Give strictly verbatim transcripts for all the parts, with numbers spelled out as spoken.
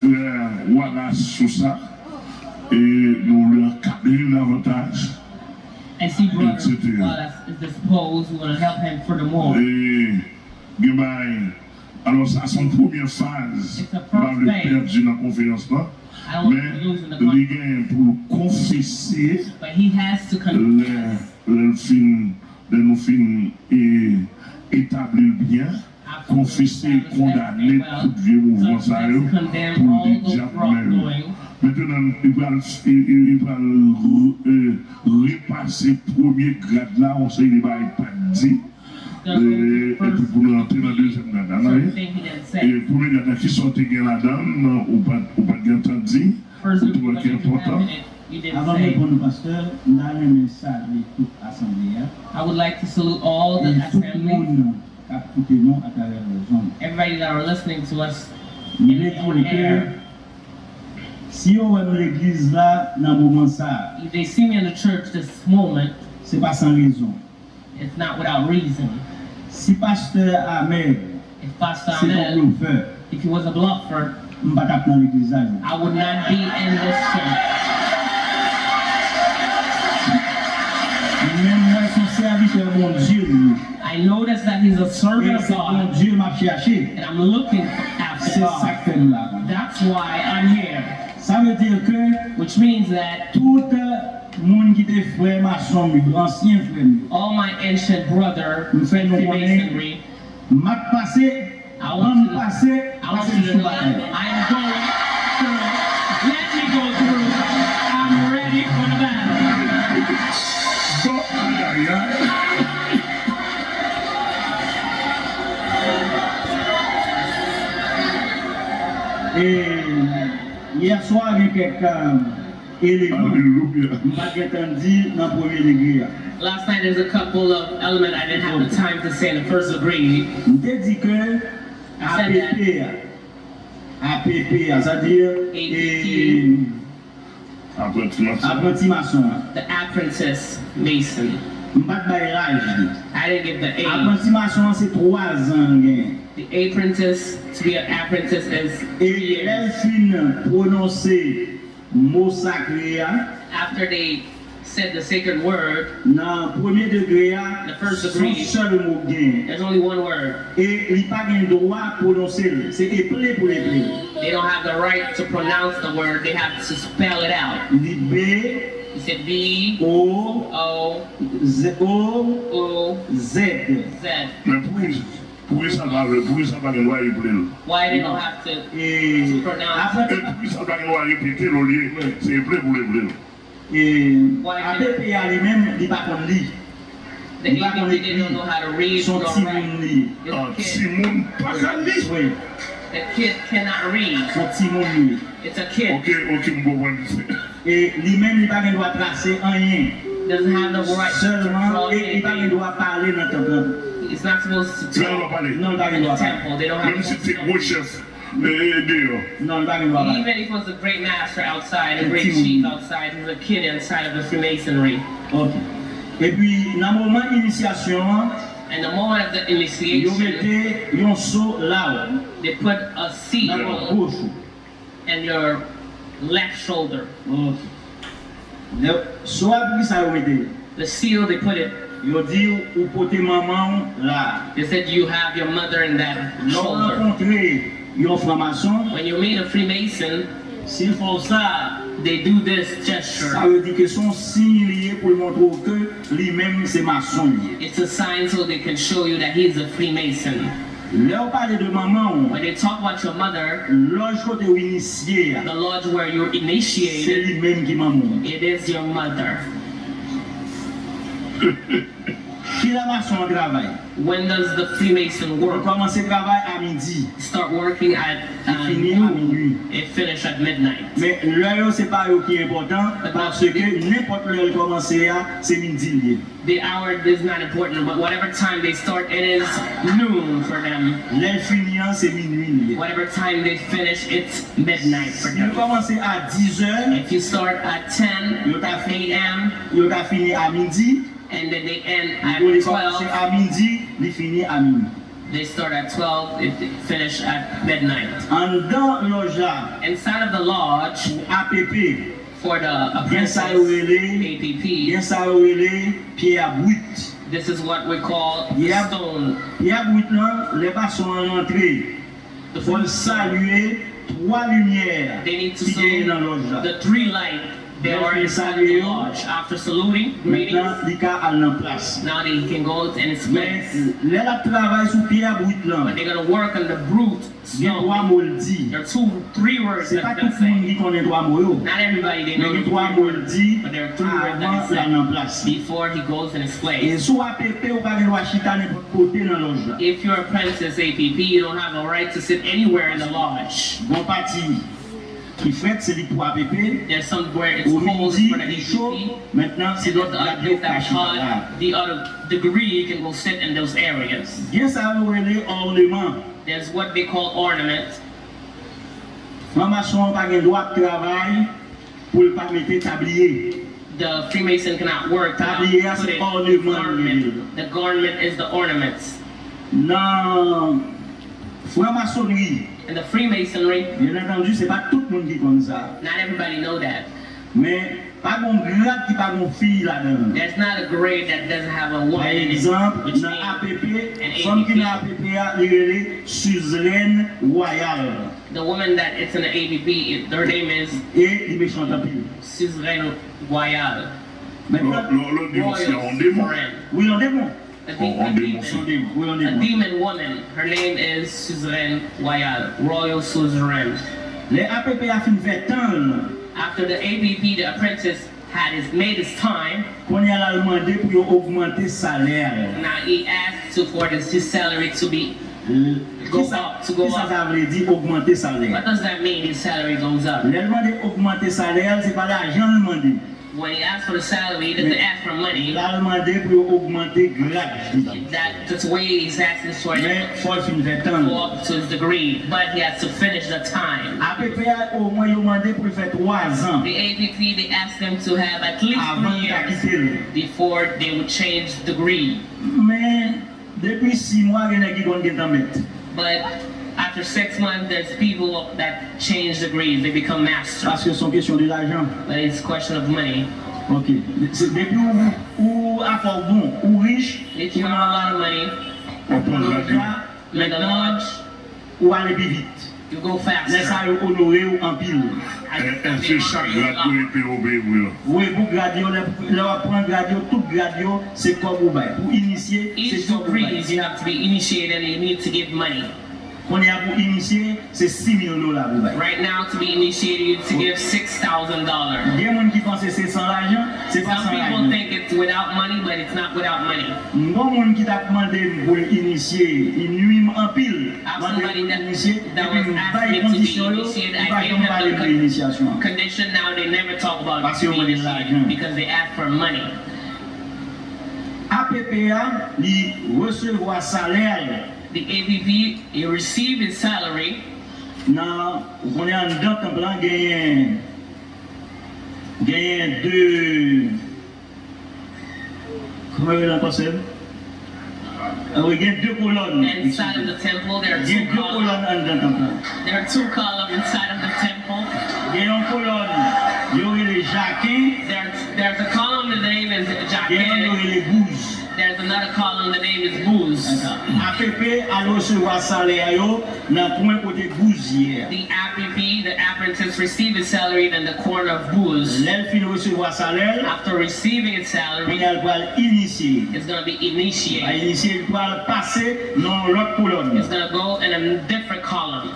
Frè Wallace sou sa, e nou vle ankadre l davantaj, I see Brother et cetera. Wallace is disposed. We want to help him furthermore. E gen bagay, alò sa se yon premye faz, It's a m pa vle first phase. Pèdi nan konferans lan, I don't want men to lose in the li conference, genyen pou l konfese but he has to lè confess. lè l fin, lè nou fin e, etabli l byen, After konfese, we establish kondane everything well, tout vye mouvman sa yo, confess, condemn pou l all di those dyab men yo. wrongdoing. Mentnan, li pral, li, li, li pral re- e, repase premye grad la, yon seri de bagay li pa t di. Gonna go to the E, epi first pou nou antre nan dezyèm grad la, nou, certain e, thing he didn't say. E premye grad la, ki sa w te gen ladan l, ou pa t, ou pa t gen tan di, First ou of te wè all, ki you enpòtan. haven't, you didn't Avan m say. reponn ou, pastè, m ta renmen salye tout asanble a I would like to salute all the e tout assembly, moun k ap koute nou atravè lèzonn. everybody that are listening to us M in vle the di on w ke air. Si yo wè m legliz la nan moman sa a, If they see me in the church this moment, se pa san rezon. it's not without reason. Si pastè Amel If Pastor se yon Amel, blofè, if he was a bluffer, m pa t ap nan legliz la jodi. I would not be in this church. Men m wè se yon sèvitè Bondye li ye. I notice that he's a servant E of se God, Bondye m ap chache. And I'm looking after Se sa God. k fè m la. That's why I'm here. Sa vle di ke Which means that tout moun ki te frè mason m yo, ansyen frè m yo, all my ancient brother m fè nou konnen Freemasonry, m ap pase, I ban want m you to, pase, I want pase m you to sou know batay. I'm going through. Let me go through. I'm ready for the battle. Bon, ayayay. E yè swa gen kèk eleman Alelouya. m pa t gentan di nan premye degre a. Last night, there's a couple of element I didn't have the time to say in the first degree. M te di ke A P P a, A P P a, sa di e, Apranti mason. apranti mason an. The apprentice mason. M pa t bay laj li. I didn't give the age. Apranti mason an se twa zan l genyen. The apprentice, to be an apprentice is E three lè l years. fin pwononse mo sakre a, After they said the sacred word, nan premye degre a, The first se yon degree. Sèl mo k genyen. There's only one word. E li pa gen dwa pwononse l. Se eple pou l eple l. They don't have the right to pronounce the word. They have to spell it out. Li B, He said B, O, O, Z, O, O, Z. Z. Men poukisa, poukisa l pa vle, poukisa l pa gen dwa eple l? Why they don't have to E pronounce? apranti E poukisa l pa gen dwa repete l olye se eple pou l eple l? E A P P a li menm, li pa konn li. The Li pa konn A P P, they ekri. don't know how to read Se yon nor timoun write. li ye. It's Ah, a kid. timoun pa ka li. Wi, The kid cannot read. se yon timoun li ye. It's a kid. Ok, ok, m konprann. E li menm, li pa gen dwa trase anyen. Doesn't have the right to Sèlman, draw e li pa gen anything. dwa pale nan tanp lan. It's not supposed to Li pa gen dwa talk pale. Non, li pa gen in dwa the pale. temple. They don't have Menm si se gwo chèf e, e, deyò. Non, li pa gen dwa pale. Even if it was a great master outside, a Se great timoun. chief outside, he's a kid inside of the Freemasonry. Ok. Epi, nan moman inisyasyon an, And the moment of the yo initiation, mete yon so la w, they put a nan seal bò goch ou. in your left shoulder. Ok. Lè, so a, poukisa yo mete l? The seal, they put it. Yo di ou pote manman w la. They said you have your mother in that Lè w shoulder. Rankontre yon franmason, When you meet a Freemason, si l fè w sa, they do this sa gesture. Vle di ke se yon siy li ye pou l montre w ke li menm se mason li ye. It's a sign so they can show you that he's a Freemason. Lè w pale de manman w, When they talk about your mother, lòj kote w inisye a, the lodge where you're se initiated, li menm ki manman w. It is your mother. Kilè mason an travay? When does the Freemason Li work? Kòmanse travay a midi. Start working at Li uh, fini a noon. Minwi. It finish at midnight. Men lè yo se pa yo ki enpòtan, paske nenpòt lè l kòmanse a, se midi l ye. The hour is not important, but whatever time they start, it is noon for them. Lè l fini an, se minwi l ye. Whatever time they finish, it's midnight for Si yo them. Kòmanse a dizè, If you start at ten yo ta fini, a m yo ta fini a midi. and then they end Yo li at kòmanse twelve, a midi, li fini a minwi. They start at twelve, it finish at midnight. Anndan lòj la, Inside of the lodge, pou A P P, for the gen sa yo apprentices, rele, A P P, gen sa yo rele pyè bwit. This is what we call the Yeah. stone. Pyè bwit lan, lè mason an rantre, fò l salye twa limyè They need to ki genyen nan salute lòj la. The three light that are inside of the lodge. After saluting, greetings, Mentnan, li ka al nan plas. Now they can go in his Men place. Lè l ap travay sou pyè bwit lan, But they're gonna work on the brute gen twa stone. mo l di. There are two, three words Se that pa God tout moun said. Ki konnen twa mo yo. Not everybody they know Men gen the twa three mo l words, di but there are three words that avan he l al said nan plas. Before he goes in his E place. si w A P P, ou pa gen dwa chita nenpòt kote nan lòj la. If you're apprentice A P P, you don't have a right to sit anywhere in the lodge. Gon pati ki frèt, se li pou A P P. There's somewhere it's Ou cold midi, for the li cho, A P P. Mentnan, se And there's lòt the other gad yo place ka that's chita la. hot, the other degree, you can go sit in those areas. Gen sa yo rele òneman. There's what they call ornament. Franmason an pa gen dwa ap travay pou l pa mete tabliye. The Freemason cannot work without Tabliye a se putting òneman li rele. garment. The garment is the ornaments. Nan franmasonri, In the Freemasonry, byen antandi, se pa tout moun ki konn sa. Not everybody know that. Men pa gon grad ki pa gon fiy ladan l. There's not a grade that doesn't have a Pa woman in it. egzanp, Which nan means, A P P, an fanm ki nan A P P, A P P a, li rele Sizrèn Wayal. The woman that it's in the A P P, it, her name is E li mechant anpil. Suzeraine Royale. Mentnan, Lò lò di yon se yon demon. Suzeraine. Wi, yon demon. A Yon demon, demon. a Se yon demon. demon. Wi, yon A demon. Demon woman. Her name is Suzeraine Royale, Royal Suzeraine. Lè A P P a fin fè tan l, After the A P P, the apprentice had his made his time. Kounye a l al mande pou yo ogmante salè l. Now he asked to, for his, his salary to be go Kisa, up, to go kisa up. Sa vle di ogmante salè? What does that mean? His salary goes up. Lè l mande ogmante salè l, se pa lajan l mande. When he asked for the salary, he doesn't ask for money. L al mande pou yo ogmante grad li. That that's way he's asking for it. Men fò l fin fè tan l. Go up to his degree, but he has to finish the time. A P P a omwen yo mande pou l fè twa zan The A P P, they asked them to have at least avan three l ta years kite l. Before they would change degree. Men depi sis mwa gen nèg ki konn gentan mèt. But after six months, there's people that change degrees. They become master. Paske se yon kesyon de lajan. But it's a question of money. Ok. Se depi ou, ou afè w bon, ou rich, If you have a lot of money, Ou pran grad yo. you're in the lodge, ou ale pi vit. you go Lè sa faster. Yo onore w anpil. E, e se chak grad yo epi yo peye pou yo. Wi, pou grad yo, lè, lè w ap pran grad yo, tout grad yo, se kòb ou bay. Pou inisye, se Each kòb ou bay. degrees, you have to be initiated and you need to give money. Kounye a pou inisye, se sis mil dola pou bay. Right now, to be initiated, you need to give six thousand dollars. Gen moun ki panse se san lajan, se pa Some san people lajan. Think it's without money, but it's not without money. M gon moun ki t ap mande m pou l inisye, li nwi m anpil. I have Mande m somebody pou l that, inisye, that epi was m bay asking me to be kondisyon yo, initiated. li pa I gave janm them pale m de the inisyasyon con- an. Condition now, they never talk about Paske yo being mande initiated lajan. Because they ask for money. A P P a, li resevwa salè l. The A P P, he received his salary. Nan, ou konnen anndan tanp lan genyen, genyen de, kòman yo rele an fransè? Ah wi, gen de kolòn. Inside of the temple, there are Gen two de kolòn columns. Anndan tanp lan. There are two columns inside of the temple. Gen yon kolòn, yo rele Jaken, There's, there's a column, the name is gen yon yo Jacquet. Rele Bouz. There's another column, the name is Booz. A P P al resevwa salè yo nan kwen kote Bouz ye a. The A P P, the apprentice, received his salary in the corner of Booz. Lè l fin resevwa salè l, After receiving his salary, kounye a l pral inisye. It's going to be Pral initiated. inisye, l pral pase nan yon lòt kolòn. It's going to go in a different column.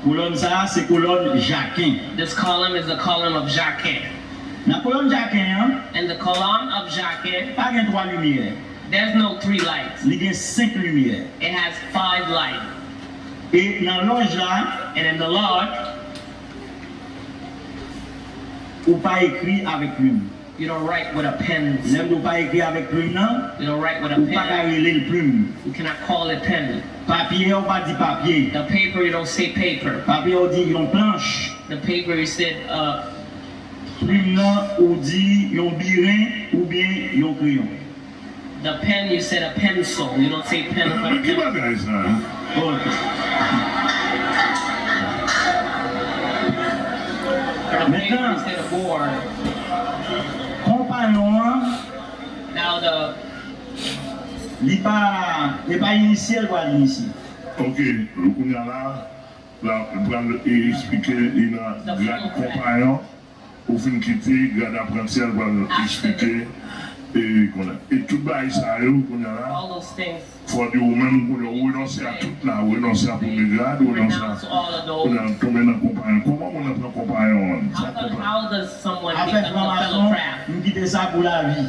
Kolòn sa a, se kolòn Jaken. This column is the column of Jacquet. Nan kolòn Jaken an, In the column of Jacquet, pa gen twa limyè. There's no three lights. Li gen senk limyè. It has five lights. E nan lòj la, And in the lodge, ou pa ekri avèk plim. You don't write with a pen. Lè m di ou pa ekri avèk plim nan, You don't write with a ou pa ka pen. Rele l plim. You cannot call it pen. Papye a, ou pa di papye. The paper, you don't say paper. Papye a, ou di yon planch. The paper, you said uh, Plim nan, ou di yon biren oubyen yon kreyon. A pen, you said a pencil. You don't say pen for Men ki pen. Bagay sa? Ok. For the paper, you said a board. Konpayon an, Now the li pa, li pa inisye, l pral inisye. Ok, kounye a la, la, pral eksplike li nan grad konpayon. Ou fin kite grad apranti a, l pral eksplike e konnen. E tout bagay sa yo, kounye a la, all those things. Fò di ou menm kounye ou renonse a tout la, ou renonse a premye grad, ou renonse a, Renounce all of kounye those. a tonbe nan konpayon. Kòman moun nan pran konpayon an? Sa How does, konpayon. How does someone Afè become a fellow franmason, craft? m kite sa pou lavi.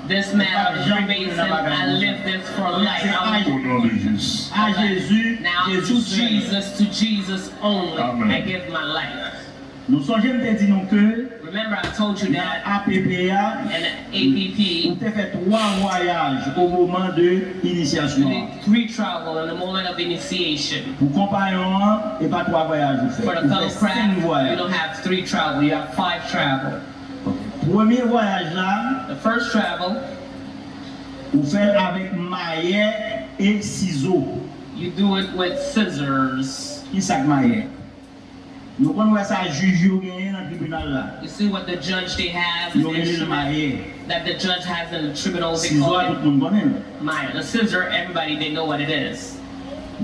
This matter of freemason, I live this for life. I Au will nom de Jésus. A Jezi, Now Jezi to sèl. Jesus, to Jesus only, Amen. I give my life. Nou sonje m te di nou ke Remember, I told you nan that A P P a, in the A P P, ou te fè twa vwayaj o moman de you inisyasyon an. did three travel in the moment of initiation. Pou konpayon an, e pa twa vwayaj ou fè. For the Ou fellow fè senk craft, you vwayaj. Don't have three travel, you have five travel. Premye vwayaj la, The first travel, ou fè l avèk mayè e sizo. you do it with scissors. Ki sa k mayè? Nou konn wè sa jij yo genyen nan tribinal la. You see what the judge they have, Yo the rele l instrument mayè. That the judge has in the tribunal, they Sizo call a, it tout moun konnen l. Maya. The scissor, everybody, they know what it is.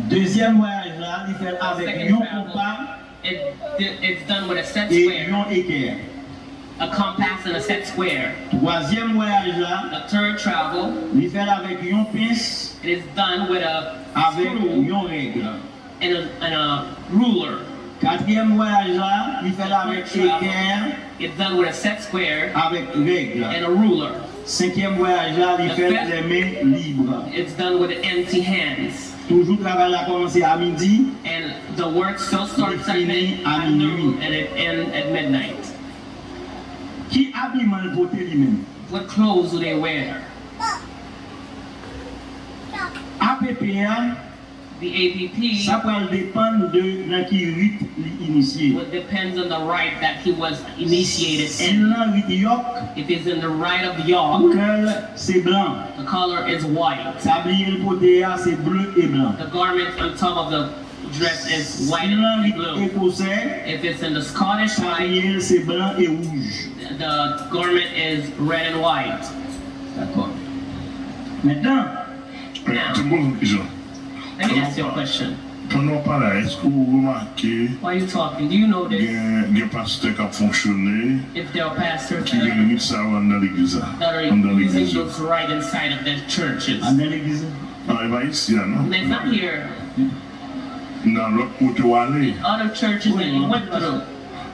Dezyèm vwayaj la, li fè l avèk Second yon travel. Konpa It, it's done with a set e square, yon ekè. A compass and a set square. Twazyèm vwayaj la, The third travel, li fè l avèk yon pens it is done with a avèk screw yon règ. and a, and a ruler. Katriyèm vwayaj la, li fè l avèk ekè It's done with a set square avèk règ. And a ruler. Senkyèm vwayaj la, li fè l lè men lib. It's done with empty hands. Toujou travay la kòmanse a midi. And the work still starts at, mid- at noon and it ends at midnight. Ki abiman l pote li menm? What clothes do they wear? A P P a, The A P P sa pral depann de nan ki rit li inisye. Well, depends on the rite that he was initiated Si l in. Nan rit yòk, If he's in the rite of Yawk, koulè l se blan. The color is white. Tabliye l pote a se ble e blan. The garment on top of the dress is Si white l nan and rit blue. Ekosè, If it's in the Scottish rite, tabliye l se blan e wouj. The garment is red and white. Dakò. Mentnan, Now, Ti poze yon kesyon. Let me ask you a question. Pandan w ap pale a, èske w remake Why are you talking? Do you know this? Gen, gen pastè k ap fonksyone If there are pastors ki that gen are, rit sa yo anndan legliz la? That are Anndan using legliz yo. Those rites inside of their churches. Anndan legliz la. Non, e pa isi a, non. It's not here. Nan lòt kote w ale. Other churches that you went through.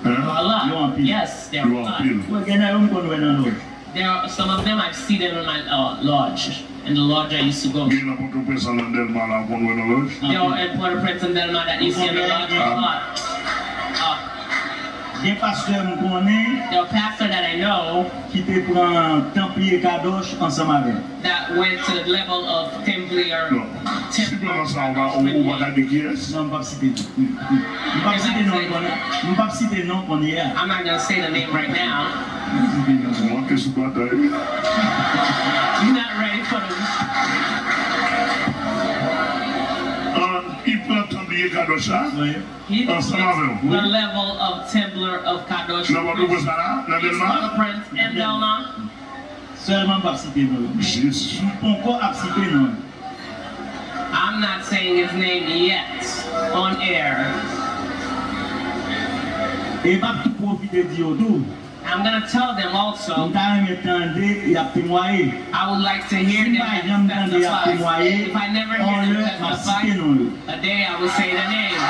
Hein? A lot. Yo anpil. Yes, there are a Yo lot. anpil. Mwen gen nan yo m konn wè nan lòj. There are some of them I've seen them in my uh, lodge, in the lodge I used to go. Gen nan Pòtoprens an nan Dèlma la w konn wè nan lòj. There are in Port-au-Prince and Delma that you see in the lodge a lot. Uh, Gen pastè m konnen there are pastors that I know ki te pran Tanpliye Kadosh ansanm avè m. That went to the level of Templier. Non. Si w pran sa, w pa, w pa ka di kiyès. Non, m p ap site non. M p ap site non konnen. M p ap site non konnen a. I'm not gonna say the name right now. Manke sou batay. You're not ready for the Ah, li pran Tanpliye Kadosh la. Wi. He Ansanm avè w. The level of Templar of Kadosh. Nan Pòtoprens la, nan Dèlma. Port-au-Prince and Dèlma. Sèlman m p ap site non yo. Jezi. M poko ap site non yo. I'm not saying his name yet on air. E m ap tou pwofite di yo tou. I'm gonna tell them also. M ta renmen tande y ap temwaye. I would like to hear them Si m pa janm tande y ap testify. Temwaye, If I never hear on them lè m ap site testify, non yo. A day I will say the name.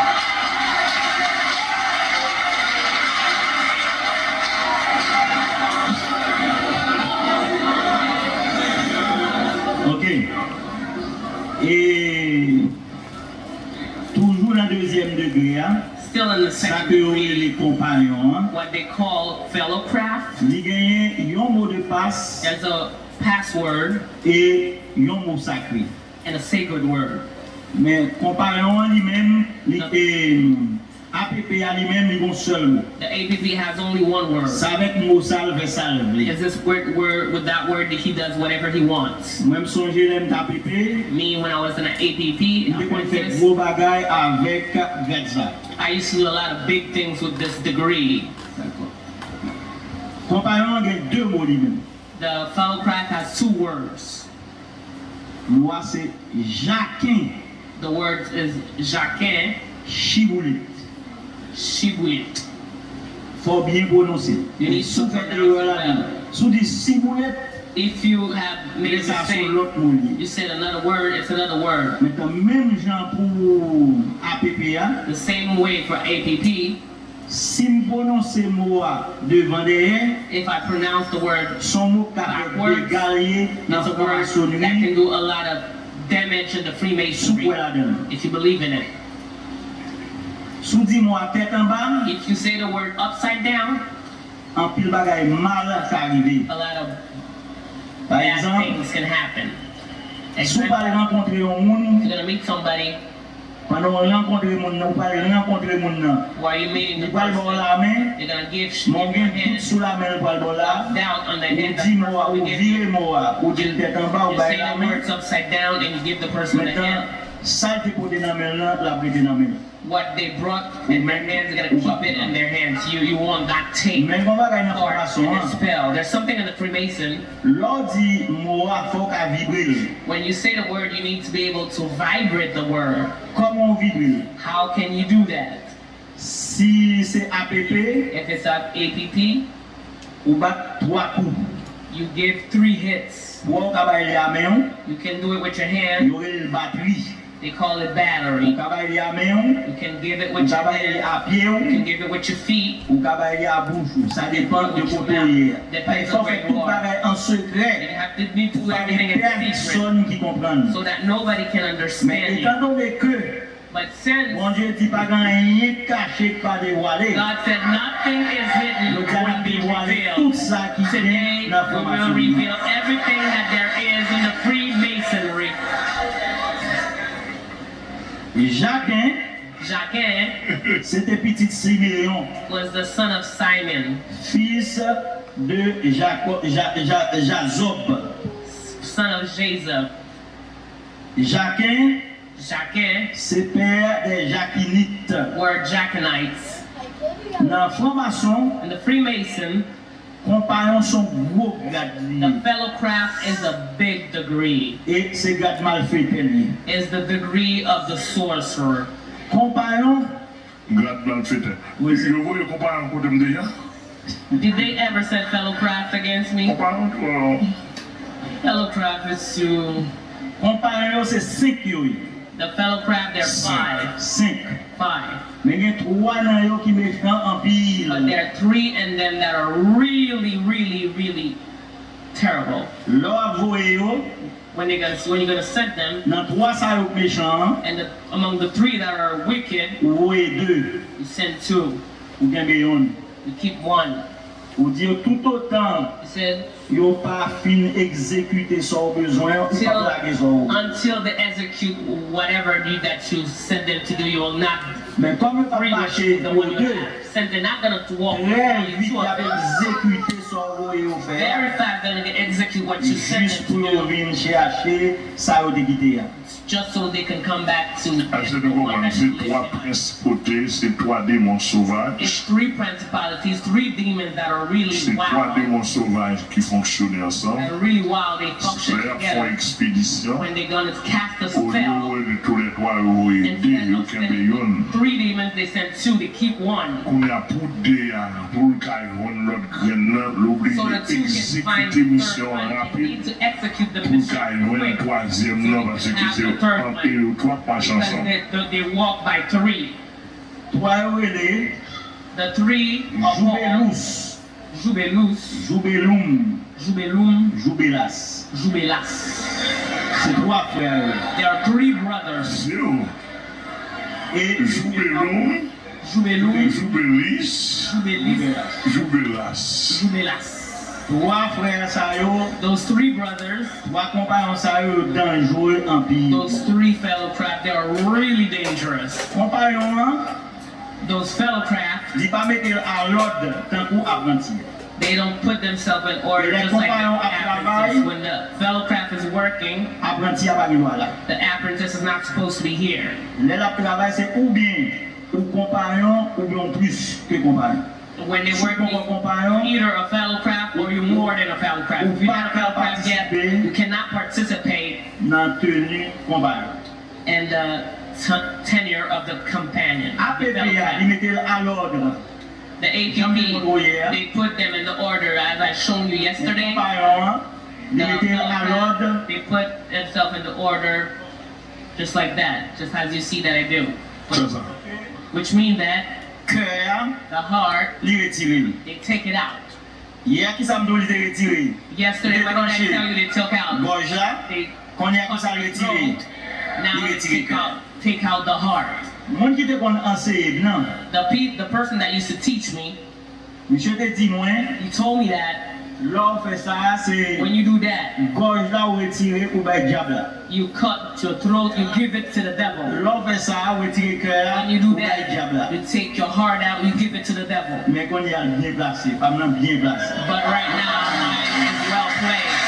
Ok. E toujou nan dezyèm degre a, Still in the sa second ke yo degree, rele konpayon an, what they call fellow craft. Li genyen yon mo de pas There's a password e yon mo sakre. And a sacred word. Men konpayon an li menm, li, e, A P P a li menm, li gon sèl mo. The A P P has only one word. Sa avèk mo sa, l fè sa l vle. Is this word, word, with that word, he does whatever he wants. Mwen, m sonje lè m t A P P, Me, when I was in an A P P, m te konn fè gwo bagay avèk grad sa. I used to do a lot of big things with this degree. Dakò. Konpayon an gen de mo li menm. The fellowcraft has two words. Mo a se jaken. The word is jaken. Chiboulet. Chiboulet. Fò w byen pwononse. You need to pronounce it well. Si w di siboulet, if you have made a mistake, you said another word, it's another word. Mentnan, menm jan pou A P P a. The same way for A P P. Si m pwononse mo a devan dèyè, if I pronounce the word backwards, it's a word that can do a lot of damage in the Freemasonry, if you believe in it. Si w di mo a tèt anba, if you say the word upside down, anpil bagay mal ka rive. A lot of bad things can happen. Pa egzanp, si w pral rankontre yon moun, you're gonna meet somebody. Pandan w rankontre moun nan, ou pral rankontre moun nan. Li pral ba w lamen, men w gen dout sou lamen l pral ba w la, ou di mo a, ou vire mo a, ou di l tèt anba, ou bay lamen. Mentnan, sa l te pote nan men l lan, l ap rete nan men l. What they brought in their hands, they're gonna keep it in their hands. You, you won't not take or dispel. There's something in the Freemason. Lè w di mo a, fò w ka vibre l. When you say the word, you need to be able to vibrate the word. Kòman w vibre l? How can you do that? Si se A P P, if it's a A P P, ou bat twa kou. You give three hits. Ou ka bay li a men w. You can do it with your hand. Yo rele l batri. They call it battery. Ou ka bay li a men w. You can give it with your hand. Ou ka bay li a pye w. You can give it with your feet. Ou ka bay li a bouch ou. Sa depann de kote w ye a. Depends on where you are. Fò w fè tout bagay an sekrè. You have to do everything in secret. Pou pa gen pèsonn ki konprann. So that nobody can understand you. Men etandone ke But since Bondye di pa gen anyen k kache k pa devwale. God said nothing is hidden, wouldn't be revealed. Yo di a n ap devwale tout sa ki gen nan franmasonri. Today, we will reveal everything that there is in the Freemasonry. Jaken, Jaken se te pitit Simeyon, was the son of Simon, fils de Jaco-, Ja-, Ja-, Jazob. Son of Jazob. Jaken, Jaken, se pè dè Jakinit. Were Jacobites. Nan franmason, in the Freemason, konpayon se yon gwo grad li ye. The fellowcraft is a big degree. E se grad malfetè li ye. Is the degree of the sorcerer. Konpayon, Grad malfetè. Wi, se. Yo voye konpayon kote m deja? Did they ever send fellowcraft against me? Konpayon twò. Fellowcraft is too. Konpayon yo se senk yo ye. The fellowcraft, they're five. Senk. Five. Men gen twa nan yo ki mechan anpil. But there are three in them that are really, really, really terrible. Lè w ap voye yo, When they gonna, when you gonna send them, nan twa sa yo k mechan an, and the, among the three that are wicked, ou voye de. You send two. Ou kenbe yonn. You keep one. Ou di yo toutotan yo pa fin egzekite sa w bezwen an, ou p ap lage sa w. Until they execute whatever you, that you send them to do, you will not free with the one you have. Men kòm yo p ap mache yo de, Since they're not gonna walk, trè vit y ap egzekite sa w voye yo fè a, very fast, they're gonna execute what you sent them to do. Jis pou yo vin chache sa yo te kite a. Just so they can come back to the one that you left. Èske nou konprann? Se twa prensipote, se twa demon sovaj. It's three principalities, three demons that are really wild. Se twa demon sovaj ki fonksyone ansanm. They're really wild, they function together. Lè y ap fè yon ekspedisyon, when they're gonna cast a spell, olye yo voye toulètwa, yo voye de, yo kenbe yonn. Instead of sending three demons, they send two, they keep one. Kounye a, pou de a, pou l ka jwenn lòt grenn nan, l oblije egzekite misyon an rapid pou l ka jwenn twazyèm nan, paske se ant yo twa k mache ansanm. So the two can find third one, they need to execute the mission quick, so you can have the third one. Because they, they, they walk by three. Twa yo rele Joubelous. The three are called Joubelous. Joubelous. Joubelum. Joubelum. Joubelas. Joubelas. Se twa frè yo. There are three brothers. Se yo. E Joubelum. Joubelum. Joubelis. Joubelis. Joubelas. Joubelas. Twa frè sa yo. Those three brothers. Twa konpayon sa yo, yo danjre anpil. Those three fellowcraft, they are really dangerous. Konpayon an, Those fellow craft, Li pa mete l alòd tankou apranti a. They don't put themselves in order just like the apprentice. When the fellow craft is working, Apranti a pa gen dwa la. The apprentice is not supposed to be here. Lè l ap travay, se oubyen ou konpayon oubyen ou plis ke konpayon. When they work, either a fellow craft or you more than a fellow craft. If you're not a fellow craft yet, you cannot participate nan teni konpayon. And the tenure of the companion. A P P a, li mete l alòd. The A P P, they put them in the order as I shown you yesterday. Konpayon an, li mete l alòd. They put themselves in the order just like that, just as you see that I do. Which means that Kè a, the heart, li retire l. They take it out. Yè, kisa m di w li te retire? Yesterday, what did I tell you they took out? Gòj la. Kounye a, kisa l retire? Now they take out, take out the heart. Moun ki te konn anseye m nan, The, pe- the person that used to teach me, misye te di mwen, he told me that lè w fè sa a, se when you do that, gòj la ou retire ou bay dyab la. You cut your throat, you give it to the devil. Lè w fè sa a, ou retire kè a, When you do ou bay dyab la. that, you take your heart out, you give it to the devil. Men kounye a l byen plase, pa m nan byen plase. But right now, mine is well placed.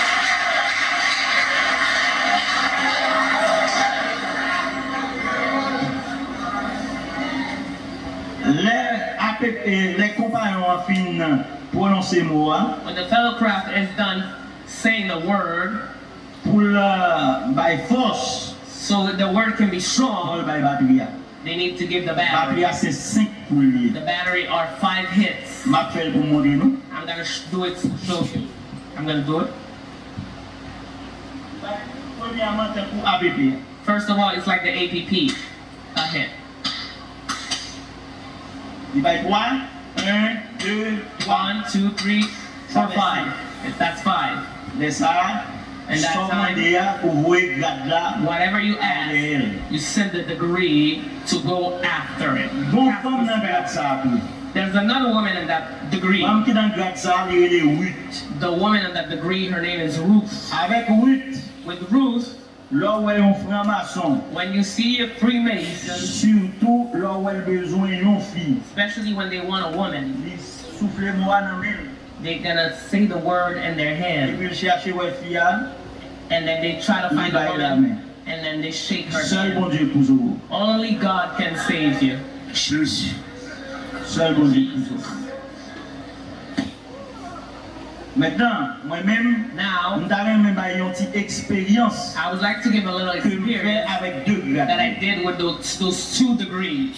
Lè A P P, lè konpayon an fin pwononse mo a, When the fellow craft is done saying the word, pou l bay fòs, so that the word can be fò strong, l bay batri a. They need to give the Batri battery. A se senk pou l ye. The battery are five hits. M ap fè l pou m montre nou. I'm gonna sh- do it to show you. I'm gonna do it. Premyèman, tankou A P P. First of all, it's like the A P P. A hit. Li bay twa. En, de, twa. One, two, three, four, five. That's five. Lè sa a, And that sa w time, mande a, ou voye grad la whatever you al dèyè l. ask, you send the degree to go after it. Gon fanm nan grad sa a tou. There's another woman in that degree. Fanm ki nan grad sa a, li rele Ruth. The woman in that degree, her name is Ruth. Avèk Ruth, With Ruth, lè w wè yon franmason, when you see a Freemason, sitou lè w wè l bezwen yon fi, especially when they want a woman, li soufle mo a nan men l. They're gonna say the word in their hand, Epi l chache wè fi a, and then they try to li find a bay la woman, men. And then they shake her Sèl hand. Bondye pou sove w. Only God can save you. Sèl Bondye pou sove w. Mentnan, mwen menm, Now, m ta renmen bay yon ti eksperyans I would like to give a little ke m fè experience avèk de grad. That I did with those, those two degrees.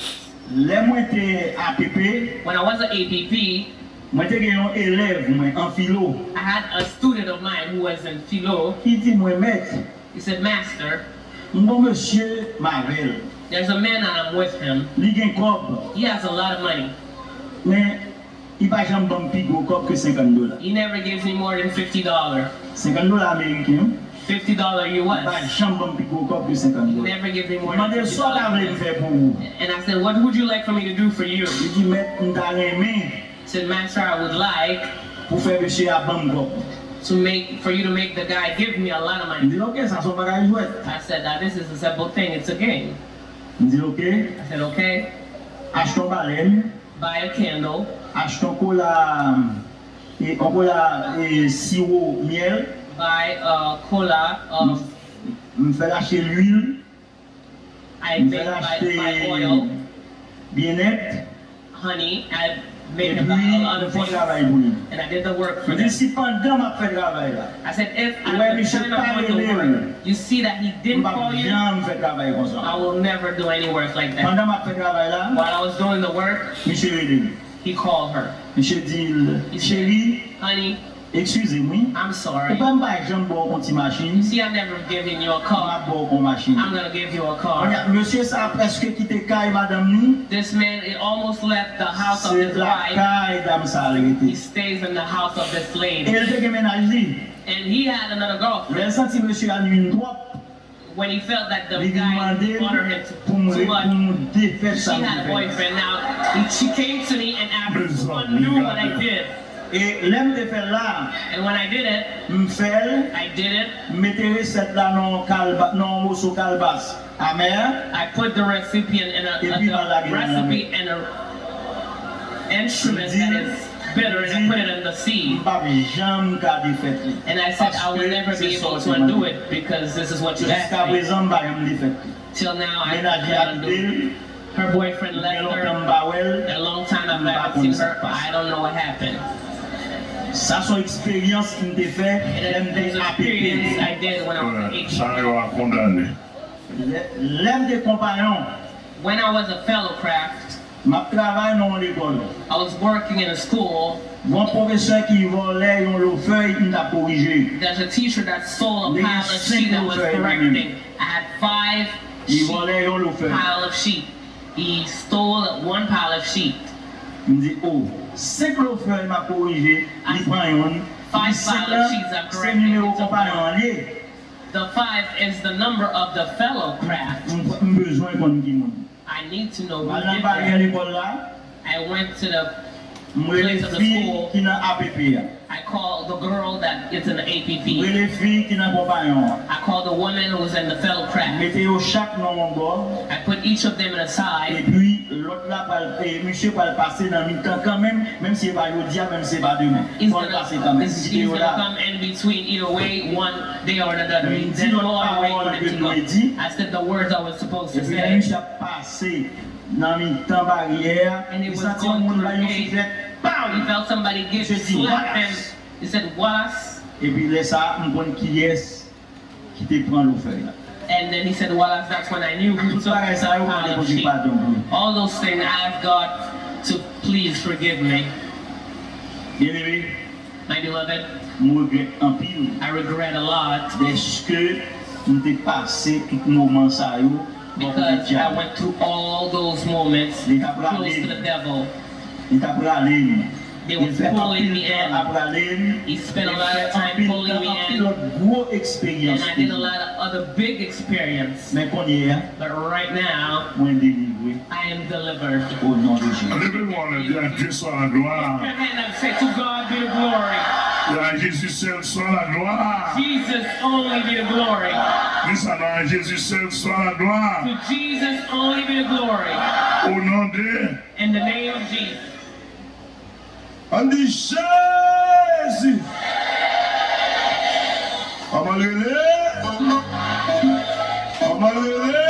Lè mwen te A P P, When I was an A P P, mwen te gen yon elèv mwen an filo I had a student of mine who was in philo. Ki di mwen, mèt, He said, Master, m gon mesye m avè l. There's a man and I'm with him. Li gen kòb, He has a lot of money. Men li pa janm ban m pi gwo kòb ke senkant dola. He never gives me more than fifty dollars. Senkant dola ameriken, wi. Fifty dollars Li pa U S. Janm ban m pi gwo kòb ke senkant He dola. never gives me M more than mande l, fifty sa w ta vle m dollars. Fè pou ou? And I said, "What would you like for me to do for you?" Li di, mèt, m ta renmen He said, "Master, I would like pou fè mesye a ban m kòb. To make, for you to make the guy give me a lot of M money." di l, oke, sa se yon bagay jwèt. I said, "Now this is a simple thing. It's a game." M di l, oke, I said, "Okay, achte yon balèn, buy a candle, achte yon kola, e, yon kola, e, siwo myèl, buy a cola, um, m fè l achte lwil, I m make fè l my, achte my oil, byennèt, honey, I make a epi bottle, m other fè things, travay pou li. And I did the work for M di, them." si pandan m ap fè travay la, I said, "If ou wè at the misye time pa I'm doing the rele m, work, you see that he m didn't p ap call you, janm fè travay konsa. I will never do any work like that." Pandan m ap fè travay la, While I was doing the work, misye rele m. He called her. Misye di l, He said, cheri, "Honey, eskize m, wi. I'm Ou sorry. wè m pa janm ba w yon ti machin. You see, I've never given you a M car. ap ba w yon machin." I'm gonna give you a Kounye a, car." mesye sa a prèske kite kay madanm li. This man, it almost left the house of Se his wife. Lakay dam sa a l rete. He stays in the house of this E lady. l te gen mennaj li. And he had another Lè girlfriend. l santi mesye a nwi l twòp, When he felt that the li vin guy mande bothered m him too, pou m too re- much, pou m defèt she sa m had a te fè. Boyfriend. Now he, she came to me and asked, "Who knew what I did?" E lè m te fè l la, And when I did it, m fè l, I did it. m mete resèt la nan yon kalba, nan yon moso kalbas amè, I put the recipient in a, Epi m al lage the l nan lanmè. Recipe in a instrument that is bitter and I put it in the sea. M p ap janm ka defèt li. And I said, I will never be able to undo it because this is what you asked me. Jiska prezan, m pa janm defèt li. Till now, I cannot undo it. Her boyfriend left her. A long time I've never seen her. I don't know what happened. Sa se yon eksperyans m te fè lè m te A P P. It is an experience I did when I was an A P P. Sa yo a kondane. Lè, lè m te konpayon. When I was a fellow craft, m ap travay nan yon lekòl. I was working in a school. Yon pwofesè ki vòlè yon lo fèy, m t ap korije. There's a teacher that stole a pile of sheet that was correcting. I had five sheet, pile of sheet. He stole one pile of sheet. M di, "O, senk lo fèy m ap korije, li pran yonn." Five pile of sheets I'm correcting, he took one. Se nimewo konpayon an li ye. The five is the number of the fellow craft. M, m bezwen konn ki moun. I need to know who did that. M al nan baryè lekòl la. I went to the place of the school. M rele fi ki nan A P P a. I called the girl that is in the A P P. M rele fi ki nan konpayon an. I called the woman who was in the fellow craft. M mete yo chak nan yon bò. I put each of them in a side. Epi lòt la pral, e, misye pral pase nan mitan kanmenm, menm si se pa jodi a, menm si se pa demen. Fò l pase kanmenm. He's gonna, he's gonna come in between either way, one day or another. Then go away for them to go. I said the words I was supposed to say. Epi lè misye ap pase nan mitan baryè a, li santi yon moun bay yon souflèt, pow! He felt somebody give, slap him. He said, "Wallace." Epi lè sa a, m konn kiyès ki te pran lo fèy la. And then he said, "Wallace," that's when I knew who took the pile of sheep. Tout bagay sa yo, mande Bondye padon pou li. All those things, I asked God to please forgive me. Byeneme, my beloved, m regrèt anpil, I regret a lot, dèske m te pase tout moman sa yo bò kote dyab. Because I went through all those moments close to the devil. Li t ap rale m. They was pulling me in. Li fè anpil tan ap rale m. He spent a lot of time pulling me in. Li fè anpil tan, anpil lòt gwo eksperyans. And I did a lot of other big experience. Men kounye a, but right now, mwen delivre. I am delivered. O non de Jezi. Leve men w anlè, di a Dye swa laglwa. Lift your hand up, say, "To God be the glory." Di a Jezi sèl swa laglwa. Jesus only be the glory. Di sa non, a Jezi sèl swa laglwa. To Jesus only be the glory. O non de. In the name of Jesus. Ann di Jezi. Kòman l rele? Kòman l rele?